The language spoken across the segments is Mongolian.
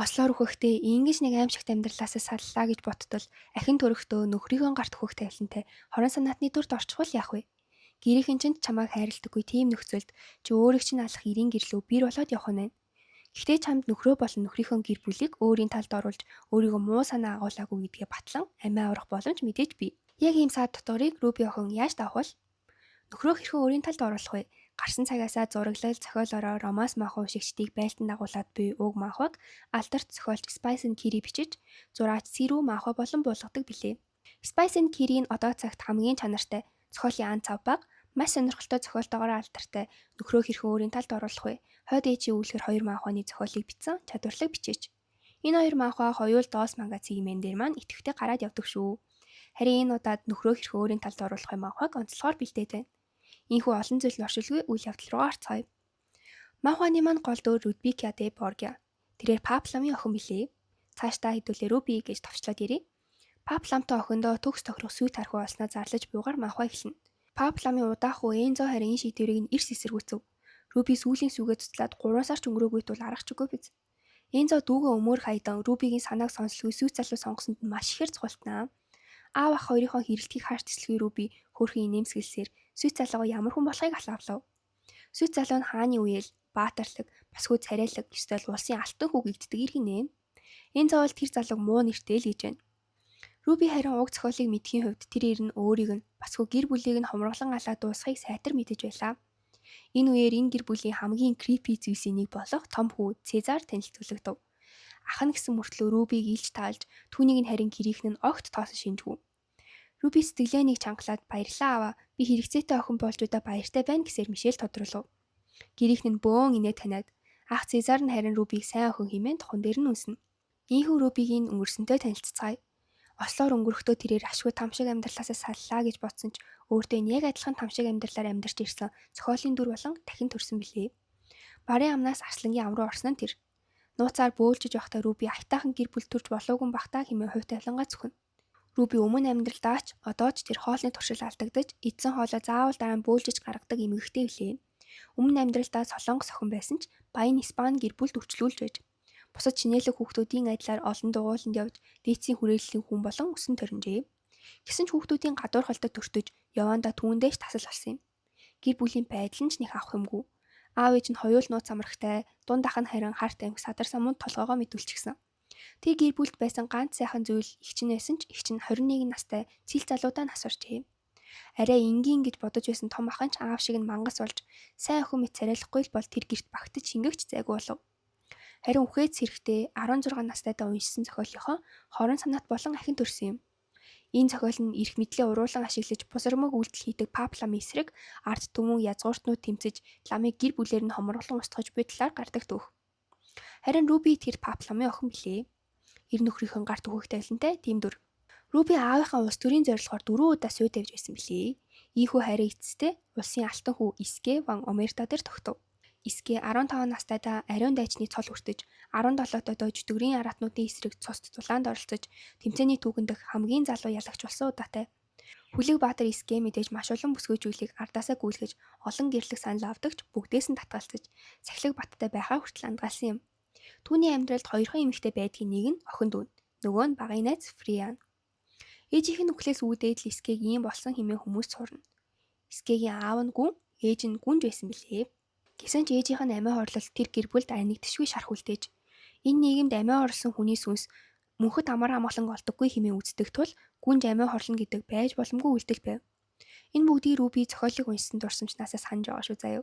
Ослоор үхэхдээ ингэж нэг аймшигт амьдралаасаа саллаа гэж боттол ахин төрөхдөө нөхрийнхөө гарт үхэх тавилантай хорон санаатны дүрд орчихвол яах вэ? Гэрийнхэн чинь чамайг хайрладаггүй тийм нөхцөлд чи өөрийг чинь алах эрийн гэрлөө бэр болоод явах нь байна. Гэхдээ чамд нөхрөө болон нөхрийнхөө гэр бүлийг өөрийн талд оруулж өөрийгөө муу санаа агуулаагүй гэдгээ батлан амиа аврах боломж мэдээж бий. Яг ийм саад дотоорыг Руби охин яаж давах вэ? Нөхрөө хэрхэн өөрийн талд оруулах вэ? Гарсан цагаасаа зураглал, зохиолоороо романс манхва уншигчдыг байлдан дагуулад буй уг манхваг алдарт зохиолч Spice and Kitty бичиж, зураач Сэрүү манхва болон буулгадаг билээ. Spice and Kitty нь одоо цагт хамгийн чанартай, зохиолын ан цав бага, маш сонирхолтой зохиолтойгоор алдартай нөхрөө хэрхэн өөрийн талд оруулах вэ? Хойд ээжийн үүлгэр хоёр манхваны зохиолыг бичсэн чадварлаг бичээч. Энэ хоёр манхва хоёул Dolls Manga цэгийн дээр маань идэвхтэй гараад явдаг шүү. Харин энэ удаад нөхрөө хэрхэн өөрийн талд оруулах вэ манхваг онцлогоор бэлдээд байна. Ийнхүү олон зүйл оршилгүй үйл явдал руугаа орцгоё. Манхваны маань гол дүр Рудбикиа де Боргиа. Тэрээр Пап ламын охин билээ. Цаашдаа хэдүүлээ Руби гэж товчлоод яръя. Пап ламтай охиндоо төгс тохирох сүйт хархуу олсноо зарлаж буугаар манхва эхэлнэ. Пап ламын удаах уу Энзо харин энэ шийдвэрийг нь эрс эсэргүүцэв. Руби сүүлийн сүгээ цуцлаад 3 сар ч өнгөрөөгүй тул арга ч үгүй биз. Энзо дүүгээ өмөөр хайдан Рубигийн санааг сонсолгүй сүйт залуу сонгосонд нь маш ихээр цухалдана. Аав ах хоёрынхоо хэрэлдэхийг харж тэсэлгүй Руби хөөрхөн инээмсэглэсээр сүйт залуугаа ямар хүн болохыг алаавлав. Сүйт залуу нь хааны үеэл, баатарлаг, басгүй царайлаг, ёстой л улсын алтан хүү гэгддэг ир гинэ. Энэ зовол тэр залууг муу нэртэй л гэж байна. Руби харин уг зохиолыг мэдхийн хувьд тэр ир нь өөрийг нь басгүй гэр бүлийг нь хомроглон алаад дуусахыг сайтар мэдэж байлаа. Энэ үеэр энэ гэр бүлийн хамгийн creepy зүйлсийн нэг болох том хүү Цезар танилцуулагдав. Ах нь гэсэн мөртлөө Рубиг илж таалж түүнийг нь харин гэрийнхэн нь огт тоосон шинжгүй. Руби сэтгэлээ нэг чангалаад баярлалаа аваа би хэрэгцээтэй охин болж удаа баяртай байна гэсээр Мишель тодруулав. Гэрийнхэн нь бөөн инээ таниад ах Цезар нь харин Рубиг сайн охин хэмээн тухан дээр нь үнснэ. Ийхүү Рубигийн өнгөрсөнтэй танилцацгаая. Ослоор өнгөрөхдөө тэрээр ашгүй там шиг амьдралаасаа саллаа гэж бодсон ч өөртөө нь яг адилхан там шиг амьдралаар амьдарч ирсэн зохиолын дүр болон дахин төрсөн билээ. Барын амнаас арслангийн ам руу орсон нь тэр. Нууцаар бөөлжиж байхдаа Руби аятайхан гэр бүл төрж болоогүй бах та хэмээн хувь тавилангаа цөхнө. Руби өмнө амьдралдаа ч одоо ч тэр хоолны туршил алдагдаж эдсэн хоолой заавал дараа нь бөөлжиж гаргадаг эмэгтэй билээ. Өмнө амьдралдаа солонгос охин байсан ч баян Испани гэр бүлд үрчлүүлж байж бусад шинээлэг хүүхдүүдийн адилаар олон дугуйланд явж дээдсийн хүрээллийн хүн болон өсөн торинжээ. Гэсэн ч хүүхдүүдийн гадуурхалдад өртөж явандаа түүндээ ч тасал болсон юм. Гэр бүлийн байдал нь ч нэх авах юмгүй. Аав ээж нь хоёул нууц амрагтай, дунд ах нь харин харт амхи садар самунд толгоогоо мэдүүлчихсэн. Тэр гэр бүлд байсан ганц сайхан зүйл эгч нь байсан ч эгч нь 21 настай цэл залуудаа нас баржээ. Арай энгийн гэж бодож байсан том ах нь ч аав шиг нь мангас болж сайн охин мэт царайлахгүй л бол тэр гэрт багтаж шингэгч зайгүй болов. Харин үхээд сэрэхдээ 16 настайдаа уншсан зохиолынхоо хорон санаат болон ахин төрсөн юм. Энэ зохиол нь эрх мэдлээ уруулан ашиглаж бусармаг үйлдэл хийдэг пап ламын эсрэг ард түмэн язгууртнууд тэмцэж ламыг гэр бүлээр нь хомроглон устгаж буй талаар гардаг түүх. Харин Руби тэр пап ламын охин билээ. Эр нөхрийнхөө гарт өөхөх тавилантай тийм дүр. Руби аавынхаа улс төрийн зорилгоор 4 удаа сүй тавьж байсан билээ. Ийхүү харин эцэстээ улсын алтан хүү Иске ван Омерта дээр тогтов. Иске 15 настайдаа ариун дайчны цол хүртэж 17-тойдоо жүтгэрийн араатнуудын эсрэг цуст тулаанд оролцож тэмцээний түүхэн дэх хамгийн залуу ялагч болсон удаатай. Хүлэг баатар Иске мэдээж маш олон бүсгүйчүүлийг ардаасаа гүйлгэж олон гэрлэх санал авдагч бүгдээс нь татгалзаж сахилаг баттай байхаа хүртэл андгаалсан юм. Түүний амьдралд хоёрхан эмэгтэй байдгийн нэг нь охин дүү, нөгөө нь багын найз Фриан. Ээжийнх нь үхлээс үүдээд л Искег ийм болсон хэмээн хүмүүс сурна. Искегийн аав нь гүн, ээж нь гүнж байсан билээ. Гэсэн ч ээжийнх нь амиа хорлолт тэр гэр бүлд анигдшгүй шарх үлдээж. Энэ нийгэмд амиа хорлсон хүний сүнс мөнхөд амар амгалан олдоггүй хэмээн үздэг тул гүнж амиа хорлоно гэдэг байж боломгүй үйлдэл байв. Энэ бүгдийг Руби зохиолыг уншсан дурсамжнаасаа санаж байгаа шүү заяа.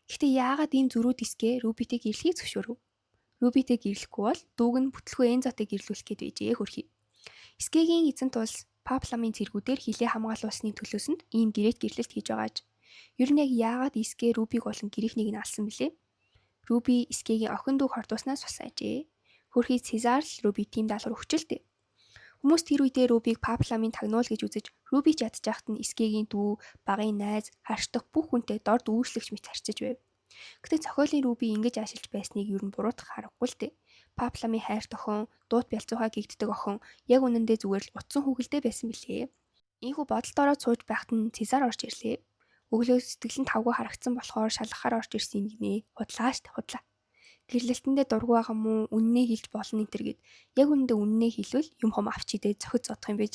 Гэхдээ яагаад ийм зөрүүд Иске Рубитэй гэрлэхийг зөвшөөрөв? Рубитэй гэрлэхгүй бол дүүг нь бүтлгүй Энзотой гэрлүүлэх гээд байжээ хөрхий. Искегийн эзэнт улс Пап ламын цэргүүдээр хилээ хамгаалуулсны төлөөсөнд ийм гэрээт гэрлэлт хийж байгааж. Ер нь яг яагаад Иске Рубиг болон гэрийнхнийг нь алсан бilé? Руби Искегийн охин дүүг хордууснаас болсон ажээ. Хөрхий Цезар л Руби тийм даалгавар өгч л дээ. Хүмүүс тэр үедээ Рубиг Пап ламын тагнуул гэж үзэж Руби ч ядчих нь Искегийн дүү, багын найз, харшдах бүх хүнтэй дорд үүрслэгч мэт харьцаж байв. Гэтэ зохиолын Руби ингэж аашилж байсныг ер нь буруутгах аргагүй л дээ. Пап ламын хайрт охин, дуут бялцуухай гэгддэг охин яг үнэндээ зүгээр л утсан хүүхэлдэй байсан билээ. Ийхүү бодолд ороод сууж байхад нь Цезар орж ирлээ. Өглөө сэтгэл нь тавгүй харагдсан болохоор шалгахаар орж ирсэн юм гинэ. Худлаа штэ худлаа. Гэрлэлтэндээ дургүй байгаа мó үннээ хэлж болно энэ төр гэд. Яг үнэндээ үннээ хэлвэл юм хом авч идээд зохиж зодох юм байж.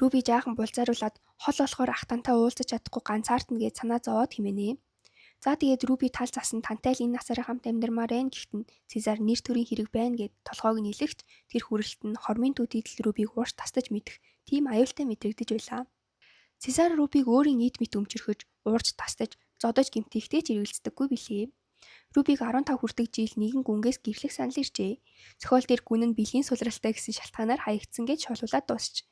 Руби жаахан булзааруулад хол болохоор ах тантай уулзаж чадахгүй ганцаардна гэж санаа зовоод химэнэ. За тэгээд Руби тал засан тантай л энэ насаараа хамт амьдармаар байна гэхдээ нь Цезар нэр төрийн хэрэг байна гэд толгойг нь илэгч тэр хүрэлт нь хормын төдийд л Рубиг уурч тастаж мэдэх тийм аюултай мэдрэгдэж байлаа. Цезар Рубиг өөрийн нийт мэт өмчөрхөж, уурч тастаж, зодож гэмтээхтэй ч эргэлздэггүй билээ. Рубиг 15 хүрдэг жил нэгэн гүнгээс гэрлэх санал иржээ. Зохиол дээр гүн нь бэлгийн сулралтай гэсэн шалтгаанаар хаягдсан гэж шолуулаад дуусч.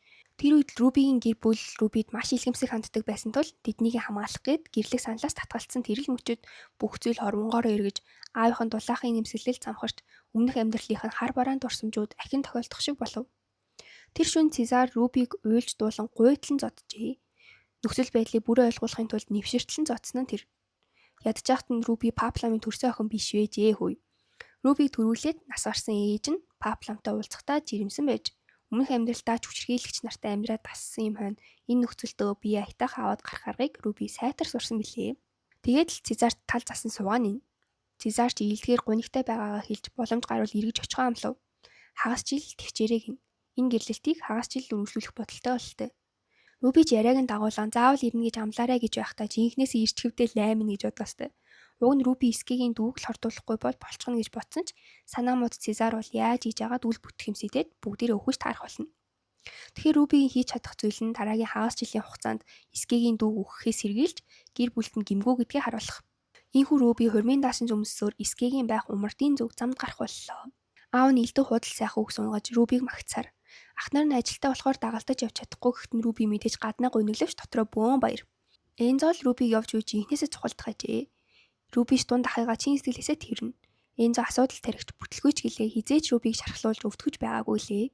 Тэр үед Рубигийн гэр бүл Рубид маш илгэмсэг ханддаг байсан тул тэднийг хамгаалах гээд гэрлэх саналаас татгалцсан тэрэл мөчөд бүх зүйл хормонгоороо эргэж аавынх нь дулаахын нэмсэглэл замхарч өмнөх амьдралынх нь хар бараан дурсамжууд ахин тохиолдох шиг болов. Тэр шөнө Цезар Рубиг уйлж дуулан гуйтлан зоджээ. Нөхцөл байдлыг бүрэн ойлгуулахын тулд нэвширтлэн зодсон нь тэр. Ядж байхад нь Руби Папламын төрсөн охин биш вэжээ хөөе. Рубиг төрүүлээд нас барсан ээж нь Папламтай уулзахдаа жирэмсэн байж өмнөх амьдралдаа ч хүчирхийлэгч нартай амьдраад тассан юм хойно энэ нөхцөлдөө бие аятайхан аваад гарах аргыг Руби сайтар сурсан билээ. Тэгээд л Цезарт тал засан сувгаан нэ. Цезар ч ийЛгээр гунигтай байгаагаа хэлж боломж гарвал эргэж очихоо амлав. Хагас жил тэвчээрээ гин. Энэ гэрлэлтийг хагас жил үргэлжлүүлэх бодолтой бололтой. Руби ч яриаг нь дагуулan заавал ирнэ гэж амлаарай гэж байхдаа жинхнээс ирчхэвдээ лаймна гэж бодоостой. Уг нь Руби Искегийн дүүг л хордуулахгүй бол болчихно гэж бодсон ч санаа мууд Цезар бол яаж хийж агаад үл бүтэх юмсэдэд бүгдээрээ өхөж таарах болно. Тэгэхээр Рубигийн хийж чадах зүйл нь дараагийн хагас жилийн хугацаанд Искегийн дүүг өгөөхээс сэргийлж гэр бүлд нь гэмгүй гэдгийг харуулах. Ийхүү Руби хурмын даашинз өмссөөр Искегийн байх умардын зүг замд гарах боллоо. Аав нь элдв худал сайхан үг сунгаж Рубиг магтсаар. Ах нар нь ажилтаа болохоор дагалдаж явж чадахгүй гэхдээ нь Руби мэдээж гаднаа гуниглавч дотроо бөөн баяр. Энзо л Рубиг явж үе жинхнээсээ цухалдах ажээ. Рубиш дунд ахыгаа чин сэтгэлээсээ тэрнэ. Энзо асуудал таригч бүтлгүй ч гэлээ хизээч Рубиг шархлуулж өвтгөж байгаагүй лээ.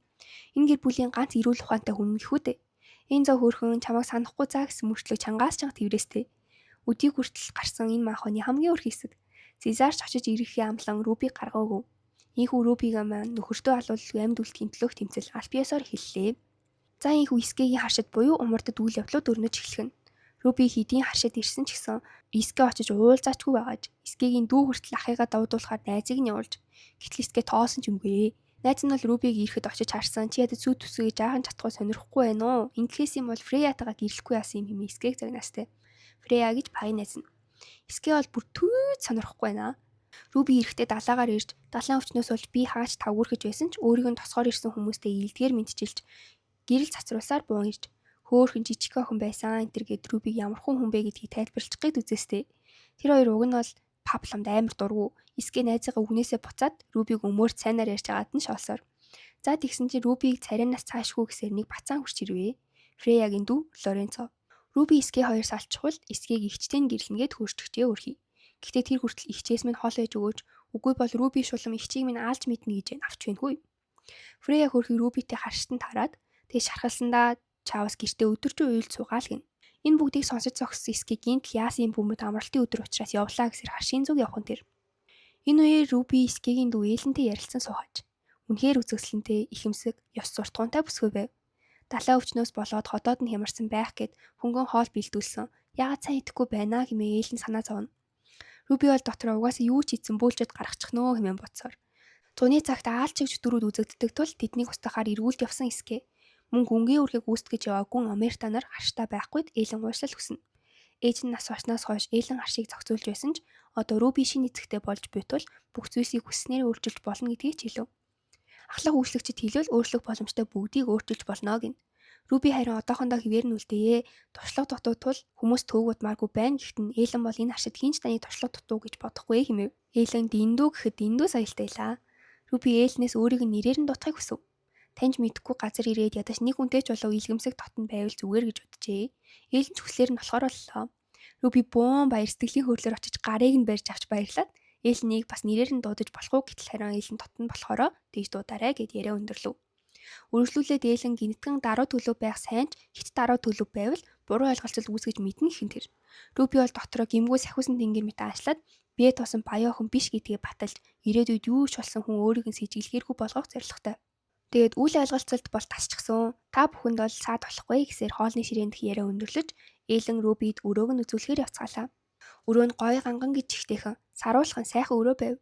Энэ гэр бүлийн ганц эрүүл ухаантай хүн гэхүү дээ. Энзо хөөрхөн чамайг санахгүй заа гэсэн мөртлөө чангаас чанга тэрвэрэстэй. Өдийг хүртэл гарсан энэ мааханы хамгийн өрх хэсэг. Цезарч очиж ирэхээ амлан Рубиг гаргаагүй. Ийхүү Рубига маань нөхөртөө алуулалгүй амьд үлдэхийн төлөөх тэмцэл аль биесоор эхэллээ. За ийхүү Искегийн харшид буюу умардад үйл явдлууд өрнөж эхлэх нь. Руби хэдийн харшид ирсэн ч гэсэн Иске очиж уулзаачгүй байгааж Искегийн дүү хүртэл ахыгаа давдуулахаар найзыг нь явуулж гэтэл Иске тоосон ч юмгүй. Найз нь бол Рубиг ирэхэд очиж харсан чи ядаж сүйт төсөйг жаахан чадахгүй сонирхгүй байна уу? Ингэхээс юм бол Фреятайгаа гэрлэхгүй яасан юм хэмээн Искег загнаастай. Фрея гэж багын найз нь. Иске бол бүр түйд сонирхгүй байна. Руби ирэхдээ далаагаар ирж далайн өвчнөөс болж би хаач тавгуурхэж байсан ч өөрийг нь тосгоор ирсэн хүмүүстэй ийЛдгээр мэдчилж гэрэл цацруулсаар буун ирж хөөхөн жижиг охин байсан энэ төр гээд Рубиг ямар хүн бэ гэдгийг тайлбарлах гээд үзээстэй. Тэр хоёр уг нь бол Папламд амар дургу. Искэ найзыгаа үгнээсээ буцаад Рубиг өмөөр цайнаар ярьж байгаад нь шоолсоор. За тэгсэн чинь Рубиг царинаас цаашгүй гэсээр нэг бацаан хурч ирвэ. Фреягийн дүү Лоренцо. Руби Искэ хоёр салчихвал Искэг эгчтэй нь гэрлэнгээд хөрчгчээ өрхий. Гэхдээ тэр хүртэл эгчээс минь хол байж өгөөч. Үгүй бол Руби шулам эгчийг минь аалж мэднэ гэж авч байна хүй. Фрея хөрхий Рубитэй харштан тараад тэгээ шархалсандаа чаавас гэртээ өдөржин уйлд суугаал гин. Энэ бүгдийг сонсож зогссон Искэ гинтл яасан юм бүмэд амралтын өдөр учраас явлаа гэсэр харшийн зүг явах нь тэр. Энэ үеэр Руби Искегийн дүү Элэнтэй ярилцсан суухаж. Үнэхээр үзэсгэлэнтэй, ихэмсэг, ёс суртахуунтай бүсгүй байв. Далайн өвчнөөс болоод ходоод нь хямарсан байх гэд хөнгөн хоол бэлдүүлсэн. Яагаад сайн идэхгүй байна хэмээн Элэн санаа зовно. Руби бол дотроо угаасаа юу ч хийсэн бөөлжөд гаргачих нөө хэмээн бодсоор. Зуны цагт аалчиг чөтгөрүүд үзэгддэг тул тэднийг устгахаар эргүүлд явсан Искэ. Мөн гүнгийн үргийг үүсгэж яваа гүн Амерта нар харштай байхгүйд Элэн уушлал хүснэ. Ээж нь нас барснаас хойш Элэн харшийг зохицуулж байсан ч одоо Руби шинэ эцэгтэй болж буй тул бүх зүйлсийг хүссэнээр өөрчилж болно гэдгийг ч хэлв. Ахлах үйлчлэгчид хэлвэл өөрчлөх боломжтой бүгдийг өөрчилж болно гэнэ. Руби харин одоохондоо хэвээр нь үлдээе. Туршлага дутуу тул хүмүүс төвөг удмааргүй байна гэхдээ нь Элэн бол энэ харшид хэн ч таныг туршлага дутуу гэж бодохгүй хэмэв. Элэн дэндүү гэхэд дэндүү соёлтой байлаа. Руби Элнээс өөрийг нь нэрээр нь дутахыг хүсэв. Таньж мэдэхгүй газар ирээд ядаж нэг хүнтэй ч болов илгэмсэг дотн байвал зүгээр гэж боджээ. Элэн ч хүслээр нь болохоор боллоо. Руби бөөн баяр сэтгэлийн хөдлөөр очиж гарыг нь барьж авч баярлаад Элнийг бас нэрээр нь дуудаж болох уу гэтэл харин Элэн дотн болохоро тэгж дуудаарай гэд яриа өндөрлөв. Үргэлжлүүлээд Элэн гинтгэн даруй төлөв байх сайн ч хит даруй төлөв байвал буруу ойлголцол үүсгэж мэднэ гэх нь тэр. Руби бол дотроо гимгүү сахиусан тэнгэр мэт аашлаад бие туусан баян охин биш гэдгээ баталж ирээдүйд юу ч болсон хүн өөрийг нь сэжиглэхээргүй болгох зорилготой. Тэгээд үл ойлголцолд бол тасчихсан. Та бүхэнд бол саад болохгүй гэсээр хоолны ширээнд яриа өндөрлөж Элэн Рубид өрөөг нь үзүүлэхээр явцгаалаа. Өрөө нь гоё ганган гэж чихтэйхэн саруулхан сайхан өрөө байв.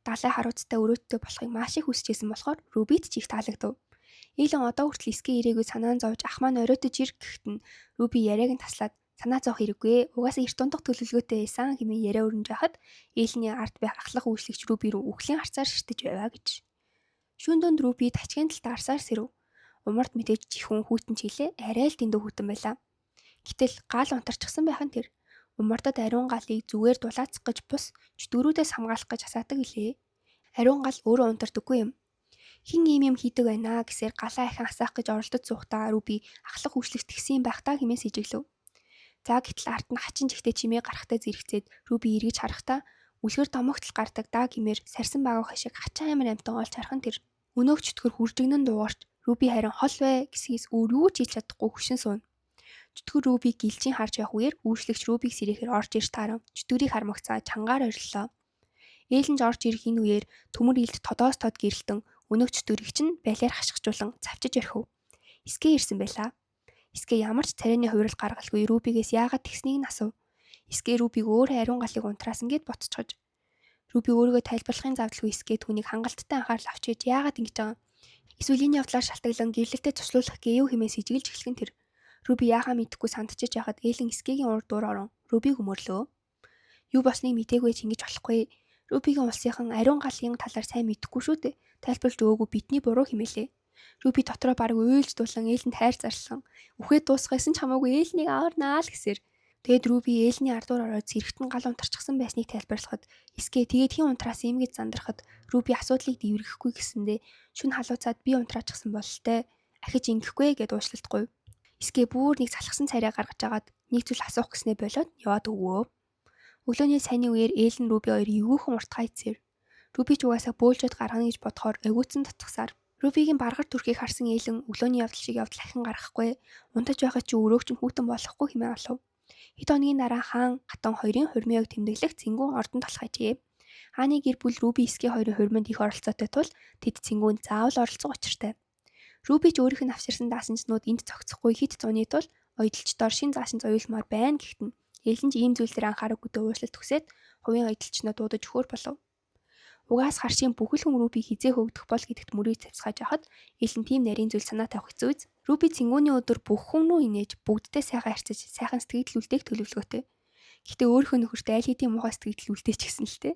Далай харууцтай өрөөттэй болохыг маш их хүсэж исэн болохоор Рубид ч их таалагдав. Элен одоо хүртэл эсгээ ирээгүй санаан зовж ах маань оройтож ир гэхэд нь Руби яриаг нь таслаад санаа зовх хэрэггүй. Угаасаа эрт унтах төлөвлөгөөтэй байсан хэмээн яриа өрнөж байхад Элний ард байх ахлах үйлчлэгч Руби рүү үхлийн харцаар ширтэж байваа гэж. Шүүн дунд Руби тачгийн талд арсаар сэрэв. Умард мэдээж жихүүн хүйтэн чиглээ арай л дэндүү хүйтэн байлаа. Гэтэл гал унтарчихсан байх нь тэр. Умардад ариун галыг зүгээр дулаацах гэж бус чөтгөрүүдээс хамгаалах гэж асаадаг билээ. Ариун гал өөрөө унтардаггүй юм. Хэн ийм юм хийдэг байна гэсээр галаа ахин асаах гэж оролдож суухдаа Руби ахлах үйлчлэгч тэгсэн юм байх даа хэмээн сэжиглэв. За гэтэл ард нь хачин жигтэй чимээ гарахтай зэрэгцээд Руби эргэж харахтаа үлгэр домогтол гардаг даа гэмээр сарсан багав хашиг хачин амар амтан олж харах нь тэр. Өнөөх чөтгөр хүржигнэн дуугарч Руби харин хол вэ гэсгээс өөр юу ч хэлж чадахгүй хөшин сууна. Чөтгөр Рубиг гэлжин харж явах үеэр үйлчлэгч Рубиг сэрэхээр орж ирж тааран чөтгөрийг хармагцаа чангаар ориллоо. Ээлэнж орж ирэх энэ үеэр төмөр илд тодоос тод гэрэлтэн өнөөх чөтгөрийг чинь балиар хашгичуулан цавчиж орхив. Эсгээ ирсэн байлаа. Эсгээ ямар ч царайны хувирал гаргалгүй Рубигээс яагаад тэгснийг нь асуув. Эсгээ Рубиг өөр ариун галыг унтраасан гэд ботцохож. Руби өөрийгөө тайлбарлахын завдалгүй эсгээ түүнийг хангалттай анхаарал авч ээж яагаад ингэж байгаа юм? Эсвэл энэ явдлаар шалтгаглан гэрлэлтэд туслуулах гээв хэмээн сэжиглэж эхлэх нь тэр. Руби яахаа мэдэхгүй сандчиж яхад Элен эсгээгийн урд дуур орон Рубиг өмөрлөө. Юу болсныг мдээгүй ч ингэж болохгүй. Рубигийн улсынхан ариун галын талаар сайн мэдэхгүй шүү дээ. Тайлбарлаж өгөөгүй бидний буруу хэмээлээ. Руби дотроо бараг уйлж дуулан Элэнд хайр зарлан үхээд дуусгасан ч хамаагүй Элэнийг аварнаа л гэсээр. Тэгээд Руби Элэний ардуур ороод зэрэгтэн гал унтарчихсан байсныг тайлбарлахад эсгээ тэгээд хэн унтраасан юм гэж зандрахад Руби асуудлыг дээвэргэхгүй гэсэндээ шүн халууцаад би унтраачихсан бололтой. Ахиж ингэхгүй гэд уучлалтгүй. Эсгээ бүр нэг залхсан царай гаргаж агаад нэг зүйл асуух гэснээ болоод яваад өгвөө. Өглөөний сайнны үеэр Элен Руби хоёр эвгүйхэн уртгай цэв. Руби ч угаасаа бөөлжөөд гаргана гэж бодохоор огиуцсан татгасаар. Рубигийн баргар төрхийг харсан Элен өглөөний явдал шиг явдал ахин гаргахгүй. Унтаж байхад чи өрөөг чинь хүйтэн болохгүй хэмээн олов. Хэд хоногийн дараа хаан хатан хоёрын хурмын тэмдэглэх цэнгүүн ордонд болох ажээ. Хааны гэр бүл Руби эсгээ хоёрын хурмынд их оролцоотой тул тэд цэнгүүнд заавал оролцох учиртай. Руби ч өөрийнх нь авчирсан даасанчнууд энд зогцохгүй хэд зууны тул оёдолчдоор шин заашин зоюулмаар байна гэхэд нь Элен ч ийм зүйл дээр анхаараггүйдээ уушлалт хүсээд хувийн оёдолчноо дуудаж өгөхөр болов. Угаас харшийн бүхэл хүн Рубиг хизээ хөөгдөх бол гэдэгт мөрийг цавцгааж байхад Элен тийм нарийн зүйл санаа тавих хэцүү биз. Руби цэнгүүний өдөр бүх хүн рүү инээж бүгдтэй сайхан харьцаж сайхан сэтгэл үлдээх төлөвлөгөөтэй. Гэхдээ өөрийнхөө нөхөртэй аль хэдийн муухай сэтгэл үлдээч гэсэн л тээ.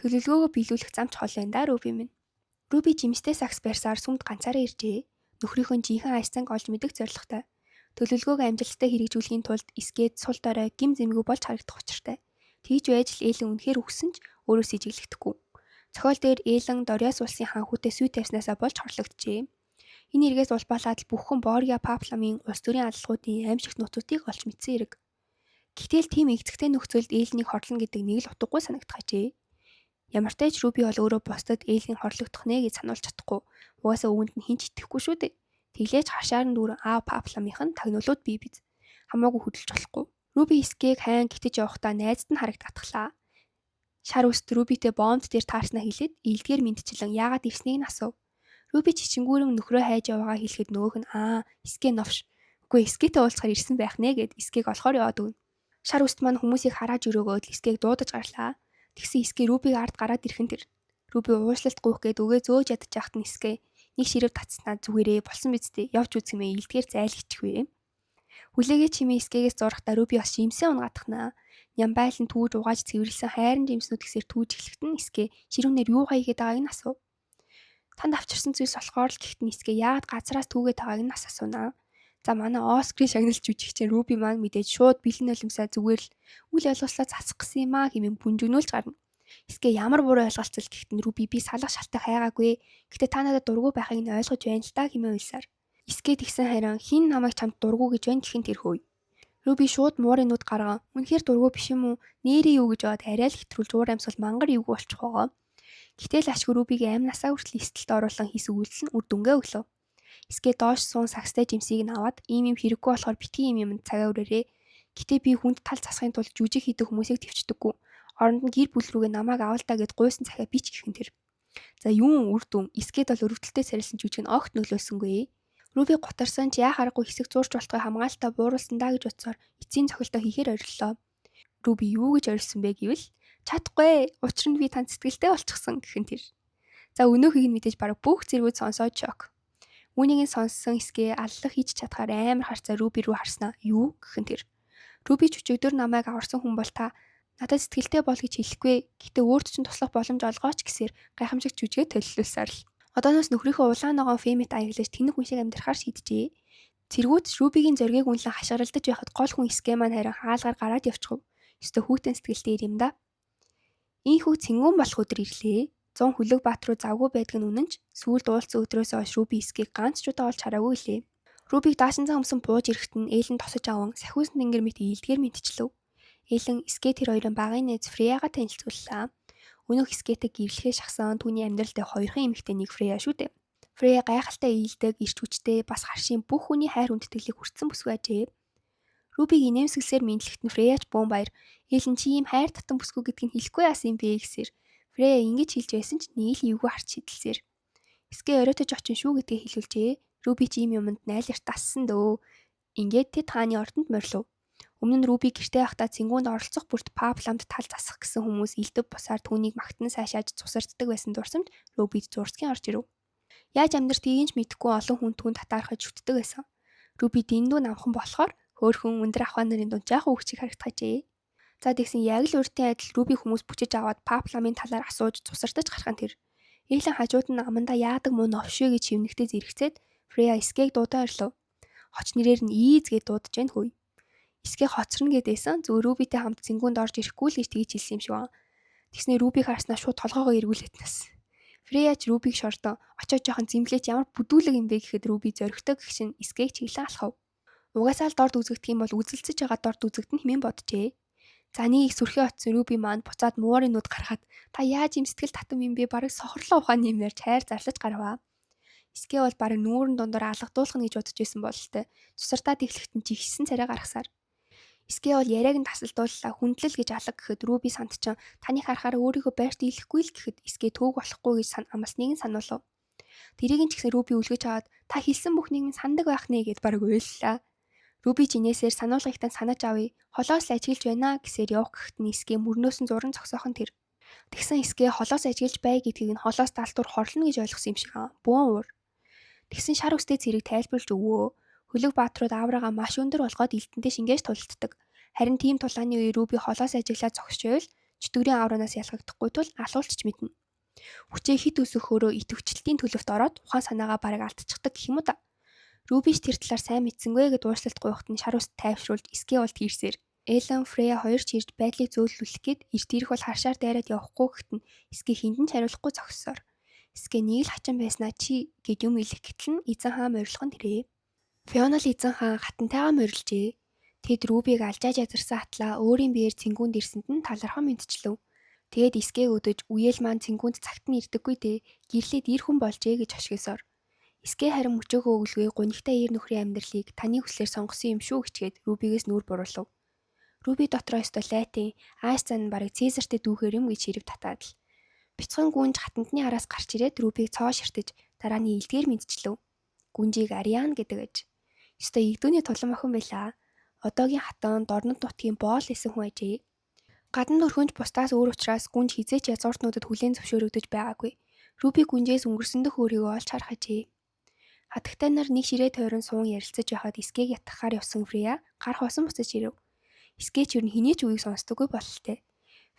Төлөвлөгөөгөө биелүүлэх зам ч хол байна да Руби минь. Руби жимстэй сагс барьсаар сүмд ганцаараа иржээ. Нөхрийнхөө жинхэнэ аяс занг олж мэдэх зорилготой. Төлөвлөгөөгөө амжилттай хэрэгжүүлэхийн тулд эсгээд сул дорой гим зэмгүй болж харагдах учиртай. Тэгж байж л Элен үнэхээр үхсэн ч өөрөө сэжиглэхдэггүй. Цохиол дээр Элен Дориас улсын хаан хүүтэй сүй тавьснаасаа болж хорлогджээ. Энэ эргээс улбаалаад л бүх хүн Боргиа Папламын улс төрийн аллагуудын аимшигт нууцуудыг олж мэдсэн хэрэг. Гэтэл тийм эгцэгтэй нөхцөлд Элэнийг хорлоно гэдэг нэг л утгагүй санагдах ажээ. Ямартай ч Руби бол өөрөө бусдад Элэнийг хорлогдох нэ гэж сануулж чадахгүй. Угаасаа үүнд нь хэн ч итгэхгүй шүү дээ. Тэглээж хашаар нь дүүрэн аав Папламынх нь тагнуулууд бий биз. Хамаагүй хөдөлж болохгүй. Руби эсгээг хайн гитэж явахдаа найзад нь харагдатглаа. Шар үст Рубитэй бомбд дээр таарснаа хэлээд илдгээр мэдчилэн яагаад ирснийг нь асуув. Руби чичингүүрэн нөхрөө хайж яваагаа хэлэхэд нөгөөх нь аа эсгээ новш. Үгүй эсгээтэй уулзахаар ирсэн байх нэ гэд эсгээг олохоор яваад өгнө. Шар үст маань хүмүүсийг харааж өрөөгөөд эсгээг дуудаж гарлаа. Тэгсэн эсгээ Рубиг ард гараад ирхэн тэр. Руби уушлалт гуйх гээд үгээ зөөж ядаж яхад нь эсгээ нэг ширэв татснаа зүгээрээ болсон биз дээ явж үзэх юм илдгээр зайлгчихвээ. Хүлээгээ чимээ эсгээгээс зурхтаа Руби бас жимсээ унгатахнаа. Нямбайлан түүж угааж цэвэрлсэн хайран жимснүүд гэсээр түүж эхлэхэд нь эсгээ ширүүнээр юу хийгээд байгааг нь асуув. Танд авчирсан зүйлс болохоор л гэхэд нь эсгээ яагаад газраас түүгээд байгааг нь бас асуунаа. За манай Оскарын шагналч жүжигчин Руби маань мэдээж шууд бэлэн нулимсаа зүгээр л үл ойлголцлоо засах гэсэн юм аа хэмээн бүнжигнүүлж гарна. Эсгээ ямар буруу ойлголцол гэхэд нь Руби би салах шалтгаан хайгаагүй. Гэтэ та надад дургүй байхыг нь ойлгож байна л та хэмээн уйлсаар. Эсгээ тэгсэн харин хин намайг чамд дургүй гэж байна гэхэн тэр хөөе. Руби шууд муурын нүд гарган үнэхээр дургүй биш юм уу? Нээрээ юу гэж яваад арай л хэтрүүлж уур амьсгал мангар эвгүй болчих واغоо. Гэтэл ашгүй Рубигийн амь насаа хүртэл эсэлтэлд оруулан хийсэн үйлдэл нь үр дүнгээ өглөө. Эсгээ доош суун сагстай жимсийг нь аваад ийм юм хэрэггүй болохоор битгий ийм юмд цагаа өрөөрэй. Гэтэ би хүнд тал засахын тулд жүжиг хийдэг хүмүүсийг төвчдөггүй. Оронд нь гэр бүл рүүгээ намайг авал та гэд гуйсан захиа бич гэх нь тэр. За юун үр дүн эсгээд бол өрөвдөлтөй сарилсан жүжиг нь огт нөлөөлсөнгүй. Руби гутарсан ч яа харахгүй хэсэг зуурч болтгой хамгаалтаа бууруулсан даа гэж бодсоор эцсийн цохилтоо хийхээр ориллоо. Руби юу гэж орилсон бэ гэвэл Чадахгүй. Учир нь би танд сэтгэлтэй болчихсон гэх нь тэр. За өнөөхийг нь мэдээж бараг бүх зэргүүд сонсоод шок. Үүнийг нь сонссон Эсгэ аллах хийж чадхаар амар харцаа Руби рүү харснаа. Юу гэх нь тэр. Руби ч өчигдөр намайг аварсан хүн бол та надад сэтгэлтэй бол гэж хэлэхгүй. Гэтэ өөрт чинь туслах боломж олгооч гэсээр гайхамшиг жүжигээ төллүүлсээр л. Одооноос нөхрийнхөө улаан ногоон Фемит аяглаж тэнэг хүн шиг амьдрахаар шийджээ. Цэргүүд Рубигийн зоригийг үнэлэн хашгиралдаж байхад гол хүн Эсгэ маань харин хаалгаар гараад явчихв. Ёстой хүүтэн сэтгэлтэй ир юм да. Ийхүү цэнгүүн болох өдөр ирлээ. 100 хүлэг баат руу завгүй байдаг нь үнэн ч сүүлд уулзсан өдрөөс хойш Руби Эсгийг ганц ч удаа олж хараагүй лээ. Рубиг даашинзан өмсөн бууж ирэхэд нь Элен тосож аван сахиус тэнгэр мэт ийдгээр мэдчлэв. Элен Эсгэ тэр хоёрын багын найз Фреяга танилцууллаа. Өнөөх Эсгэтэй гэрлэхээ шахсан түүний амьдралд хоёрхан эмэгтэй нэг Фрея шүү дээ. Фрея гайхалтай ийдэг, ирч хүчтэй, бас харшийн бүх хүний хайр хүндэтгэлийг хүртсэн бүсгүй ажээ. Рубиг инээмсэглсээр мэдлэгт нь Фреяч бөөн баяр. Элен чи ийм хайр татан бүсгүй гэдгийг хэлэхгүй яасан юм бэ гэсээр. Фрея ингэж хэлж байсан ч нэг л эвгүй харч шидэлсээр. Эсгэ оройтож очин шүү гэдгийг хэлүүлжээ. Руби ч ийм юмд найларт дассан дөө. Ингээд тэд хааны ордонд морилов. Өмнө нь Руби гэртээ байхдаа цэнгүүнд оролцох бүрт Папламд тал засах гэсэн хүмүүс элдв бусаар түүнийг магтан сайшааж цусарддаг байсан дурсамж Рубид зурцгийн орж ирэв. Яаж амьдртгийг ч мэдэхгүй олон хүн түүнд татаархаж шүтдэг байсан. Руби дэндүү намхан болохоор хөөхөн өндөр ахваа нарын дунд жаахан үгчиг харагдахажээ. За тэгсэн яг л урдын адил Руби хүмүүс бүчиж аваад Папламын талаар асууж цусардаж гарах нь тэр. Эйлэн хажууд нь амандаа яадаг муу новшээ гэж хивнэхдээ зэрэгцээд Фрея Эсгийг дуудан орилов. Хоч нэрээр нь Ийз гэж дуудаж гэн хөөе. Эсгээ хоцорно гэдээсэн зөв Рубитэй хамт цэнгүүнд орж ирэхгүй л гэж тэгж хэлсэн юм шиг байна. Тэгснээ Рубиг харснаа шууд толгоогоо эргүүлээд нас. Фрея ч Рубиг шордон очоод жоохон зэмлээч ямар бүдүүлэг юм бэ гэхэд Руби зоригтой гэх шин Эсгийг чиглэн алхав. Угаасаа л дорд үзэгдэх юм бол үзэлцэж байгаа дорд үзэгдэн хэмээн боджээ. За нэг их сүрхий очсон Руби маань буцаад муурын нүд гаргаад та яаж юм сэтгэл татам юм бэ бараг сохорлоо ухааны юм ярьж хайр зарлаж гарваа. Эсгээ бол бараг нүүрэн дундуур алгадуулах нь гэж бодож байсан бололтой. Цусартаад эхлэхэд нь жигссэн царай гаргасаар. Эсгээ бол яриаг нь тасалдууллаа хүндлэл гэж алга гэхэд Руби сандчин таны харахаар өөрийгөө байрт ийлэхгүй л гэхэд Эсгээ төөг болохгүй гэж амласныг нь сануулв. Тэрийг нь ч гэсэн Руби үлгэж аваад та хэлсэн бүхнийг нь сандаг байх нэ гэд бараг уйллаа. Руби жинээсээр сануулгыг тань санаж авъя. Холоос л ажиглаж байна гэсээр явах гэхэд нь Эсгээ мөрнөөс нь зуран зогсоох нь тэр. Тэгсэн Эсгээ холоос ажиглаж бай гэдгийг нь холоос далтуур хорлоно гэж ойлгосон юм шиг аа. Бөөн уур. Тэгсэн шар үстэй цэрэг тайлбарлаж өгвөө. Хөлөг бааtruуд авраага маш өндөр болгоод элдэнтэй шингээж тулалддаг. Харин тийм тулааны үе Руби холоос ажиглаад зогсчихвол чөтгөрийн авраанаас ялгагдахгүй тул алуулч мэднэ. Хүчээ хит өсөхөөрөө идэвхжлэлтийн төлөвт ороод ухаан санаагаа бараг алдчихдаг гэх юм уу да. Рубиш тэр талаар сайн мэдсэнгүй гэд уучлалт гуйхад нь шар ус тайвшруулж Эсгээ бол тийрсээр. Элен Фрея хоёр ч ирж байдлыг зөөлрүүлэх гээд эрт ирэх бол харшаар дайраад явахгүй гэхэд нь Эсгээ хиндэн ч хариулахгүй зогссоор. Эсгээ нэг л хачин байснаа чи гэд юм хэлэх гэтэл нь эзэн хаан морилох нь тэрээ. Фиона л эзэн хаан хатантайгаа морилжээ. Тэд Рубиг алжааж язарсан атлаа өөрийн биеэр цэнгүүнд ирсэнд нь талархан мэдчлэв. Тэгээд Эсгээг өдөж үеэл маань цэнгүүнд цагт нь ирдэггүй дээ. Гэрлээд ир хүн болжээ гэж хошигсоор. Эсгээ харин мөчөөгөө өглөгүй гунигтай ир нөхрийн амьдралыг таны хүслээр сонгосон юм шүү гэчгээд Рубигээс нүур буруулав. Руби дотроо ёстой лайтын ааш зан нь бараг Цезартэй дүүхээр юм гэж хэрэг татаад л. Бяцхан гүнж хатантны араас гарч ирээд Рубиг цоо ширтэж дараа нь илдгээр мэдчлэв. Гүнжийг Ариан гэдэг аж. Ёстой игдүүний тулан охин байлаа. Одоогийн хатан дорнод нутгийн боол исэн хүн ажээ. Гадна өрхөнж бусдаас өөр учраас гүнж хизээч язгууртнуудад хүлээн зөвшөөрөгдөж байгаагүй. Руби гүнжээс өнгөрсөн дэх өөрийгөө олж харах ажээ. Хатагтай нар нэг ширээ тойрон суун ярилцаж байхад Эсгээг ятгахаар явсан Фрея гар хоосон буцаж ирэв. Эсгэ ч ер нь хэний ч үгийг сонсдоггүй бололтой.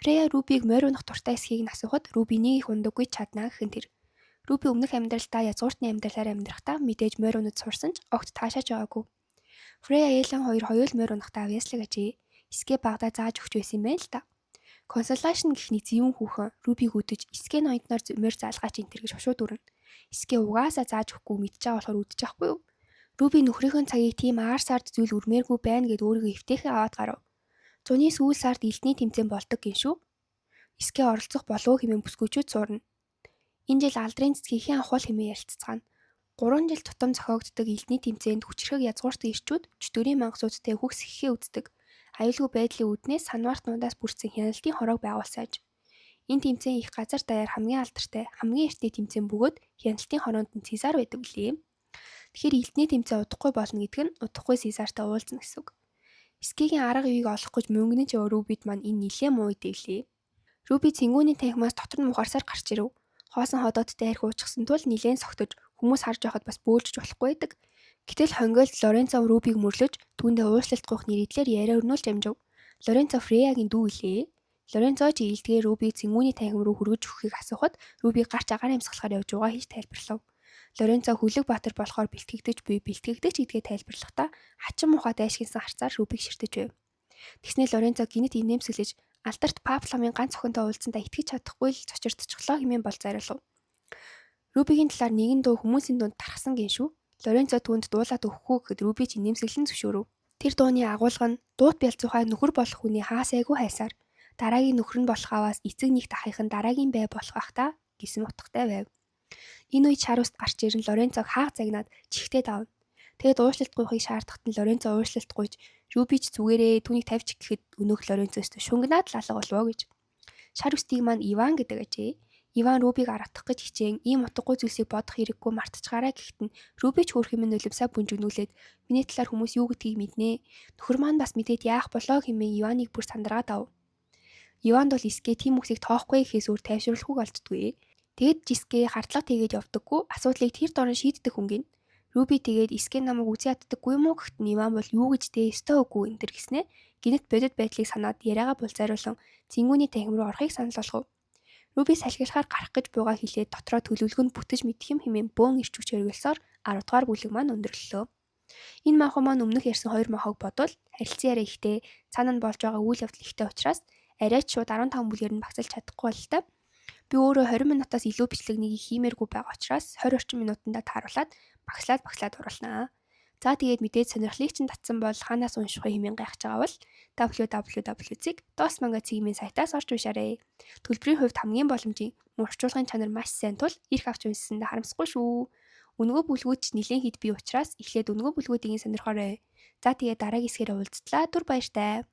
Фрея Рубиг морь унах дуртай эсхийг нь асуухад Руби нэг их ундаггүй чаднаа гэх нь тэр. Руби өмнөх амьдралдаа язгууртны амьдралаар амьдрахдаа мэдээж морь унаж сурсан ч огт таашааж байгаагүй. Фрея Элен хоёр хоёул морь унахдаа авьяаслаг ажээ. Эсгэ багадаа зааж өгч байсан юм байна л та. Консолашн гэх нэг зэвүүн хүүхэн Рубиг үдэж Эсгэ ноёдноор морь заалгаач энэ төр гэж хушууд өрнө. Эсгэ угаасаа зааж өгөхгүй мэдж байгаа болохоор үдчих байхгүй юу? Руби нөхрийнхөө цагийг тийм аар сард зүйл үрмээргүй байна гэд өөрийгөө эвтэйхэн аваад гарав. Зуны сүүл сард элдний тэмцээн болдог гин шүү. Эсгэ оролцох болов уу хэмээн бүсгүйчүүд сурна. Энэ жил алдрын цэцгийг хэн авах бол хэмээн ярилцгаана. 3 жил тутам зохиогддог элдний тэмцээнд хүчирхэг язгууртай ирчүүд чөтгөрийн мангасуудтай хөгс хэхээ үздэг. Аюулгүй байдлын үүднээс санваартнуудаас бүрдсэн хяналтын хороог байгуулсааж. Энэ тэмцээн их газар даяар хамгийн алдартай, хамгийн эртний тэмцээн бөгөөд хяналтын хороонд нь Цезар байдаг билээ. Тэгэхээр элдний тэмцээн удахгүй болно гэдэг нь удахгүй Цезартай уулзна гэсэн үг. Эсгэгийн арга юуг олох гэж мөнгөний ч Рубид маань энэ нилээн муу идэвлээ. Руби цэнгүүний танхимаас дотор нь мухарсаар гарч ирэв. Хоосон ходоодтой архи уучихсан тул нилээн согтож хүмүүс харж байхад бас бөөлжиж болохгүй байдаг. Гэтэл хонгиолд Лоренцо Рубиг мөрлөж түүндээ уушлалт гуйх нэрийдлэр яриа өрнүүлж амжив. Лоренцо Фреягийн дүү илээ. Лоренцо ч ээлдгээ Рубиг цэнгүүний танхим руу хүргэж өгөхийг асуухад Руби гарч агаар амьсгалахаар явж байгаа гэж тайлбарлав. Лоренцо Хүлэг Баатар болохоор бэлтгэгдэж буй бэлтгэгдэж гэдгээ тайлбарлахдаа хачин муухай дайшгинсан харцаар Рубиг ширтэж байв. Тэгснээр Лоренцо гинэт инээмсэглэж алдарт Пап ламын ганц охинтой уулзсандаа итгэж чадахгүй л цочирдчихлоо хэмээн бол зайруулав. Рубигийн талаар нэгэн дуу хүмүүсийн дунд тархсан гин шүү. Лоренцо түүнд дуулаад өгөхгүй гэхэд Руби ч инээмсэглэн зөвшөөрөв. Тэр дууны агуулга нь дуут бялзуухай нөхөр болох хүний хаа сайгүй хайсаар дараагийн нөхөр нь болох аваас эцэг нэгт ахынх нь дараагийн бай болох ах та гэсэн утгатай байв. Энэ үед шар уст гарч ирэн Лоренцог хааг загнаад чихтэй давна. Тэгээд уушлалт гуйхыг шаардахад нь Лоренцо уушлалт гуйж Руби ч зүгээрээ түүнийг тавьчих гэхэд өнөөх Лоренцо өстө шунгинаад л алга болвоо гэж. Шар үстийг маань Иван гэдэг ажээ. Иван Рубиг аратах гэж хичээн ийм утгагүй зүйлсийг бодох хэрэггүй мартчихаарай гэхэд нь Руби ч хөөрхөн минь нулимсаа бүнжигнүүлээд миний талаар хүмүүс юу гэдгийг мэднэ. Нөхөр маань бас мэдээд яах болоо хэмээн Иваныг бүр сандаргаад ав. Иванд бол эсгээ тийм үгсийг тоохгүй гэхээс өөр тайвшруулахгүйг олддгүй. Тэгэд жисгээ хардлага тэгээд явдаггүй асуудлыг тэр дорн шийддэг хүн гин. Руби тэгээд эсгээ намайг үзэн яддаггүй юм уу гэхэд нь Иван бол юу гэж дээ өстой үгүй энэ төр гэснэ. Гинэт бодит байдлыг санаад яриагаа булзайруулан цэнгүүний танхим руу орохыг санал болгов. Руби салхилахаар гарах гэж буйгаа хэлээд дотроо төлөвлөгөө нь бүтэж мэдэх юм хэмээн бөөн ирч хүч оргилсоор 10 дугаар бүлэг маань өндөрлөлөө. Энэ маху маань өмнөх ярьсан хоёр махаг бодвол харилцан яриа ихтэй, цаана нь болж байгаа үйл явдал ихтэй учраас арайч шууд 15 бүлгээр нь багцлж чадахгүй бололтой. Би өөрөө 20 минутаас илүү бичлэг нэг хиймээргүй байгаа учраас 20 орчим минутанда тааруулаад багслаад багслаад оруулнаа. За тэгээд мэдээж сонирхлыг чинь татсан бол хаанаас унших вэ хэмээн гайхаж байгаа бол www.dosmanga цэгийн сайтаас орж уншаарай. Төлбөрийн хувьд хамгийн боломжийн мөн орчуулгын чанар маш сайн тул эрх авч уншсандаа харамсахгүй шүү. Үнэгүй бүлгүүд ч нэлээн хэд бий учраас эхлээд үнэгүй бүлгүүдийг сонирхоорой. За тэгээд дараагийн хэсгээр уулзтлаа. Түр баяртай.